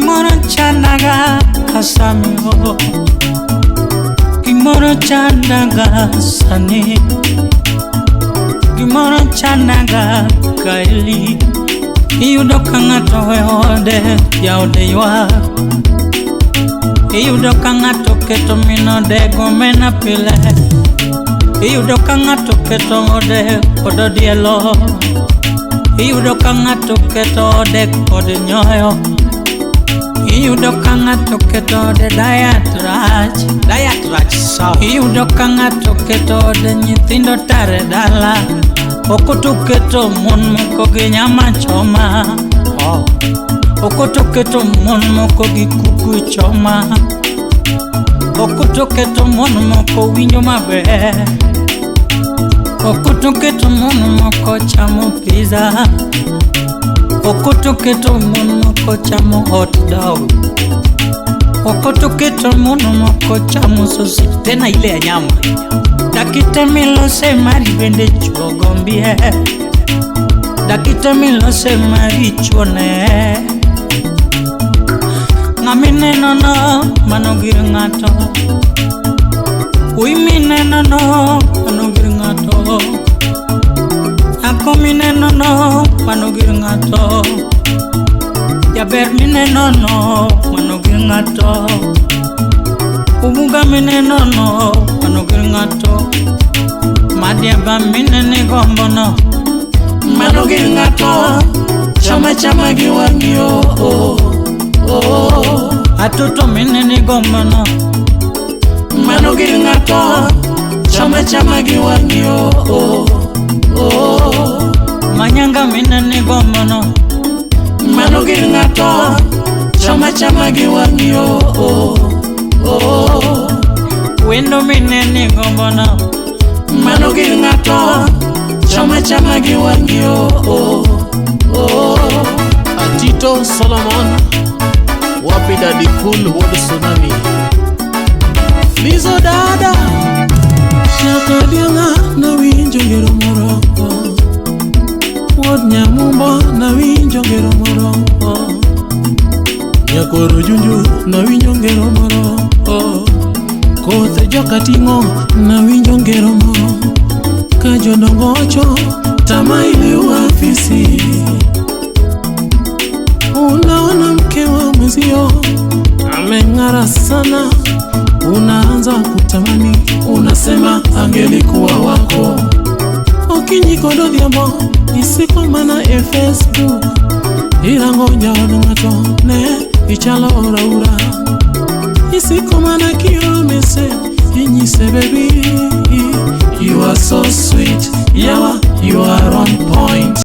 Gimoro chandaga kasamio, gimoro chandaga sani, gimoro chandaga kaeli. Iyudo ka ng'ato e ode, jaode ywak. Iyudo ka ng'ato keto min ode gomena pile. Iyudo ka ng'ato keto ode kod odielo. Iyudo ka ng'ato keto ode kod nyoyo. Iyudo ka ng'ato keto ode diet rach. Diet rach sawa. Iyudo ka ng'ato keto ode nyithindo tare dala. Okoto keto mon moko gi nyama choma. Oh. Okoto keto mon moko gi kuku choma. Okoto keto mon moko winjo maber. Okoto keto mon moko chamo pizza. Okoto keto mon moko chamo hot dog. Okoto keto mon moko chamo sausage Tena ile ya nyama. Dakite milose mari bende chuo gombie. Dakite milose mari chuo ne. Ng'ami neno no mano gir ng'ato. Wuoyi mineno no mano gir ng'ato. Nyako mineno no mano gir ng'ato. Jaber mineno no mano gir ng'ato. Obuga mineno no mano gir ng'ato. Madiaba minene gombo no Mano gir ng'ato, chama chama gi wang'i oh, oh. Atoto minene gombo no Mano gir ng'ato, chama chama gi wang'i oh, oh. Manyanga minene gombo no Mano gir ng'ato, chama chama gi wang'i oh, oh. Wendo minene gombo no Mano gir ng'ato, chama chama gi wang'i oh, oh. Atito Solomon, wapi Daddy Cool wuod Tsunami. Lizo dada. Nyaka diang'a nawinjo ngero moro. Wuod Nyamumbo nawinjo ngero moro. Nyakoro Junju nawinjo ngero moro. Koth jokating'o nawinjo ngero moro. Ka jodongo wacho tamaa iliua fisi. Unaona mke wa mwenzio ameng'ara sana, unaanza kutamani, unasema angelikuwa wako. Okinyi kod odhiambo isiko mana e Facebook, irango jaod ng'ato ne ichalo oraura. Isiko mana kioro message inyise baby, you are so sweet, yawa you are on point.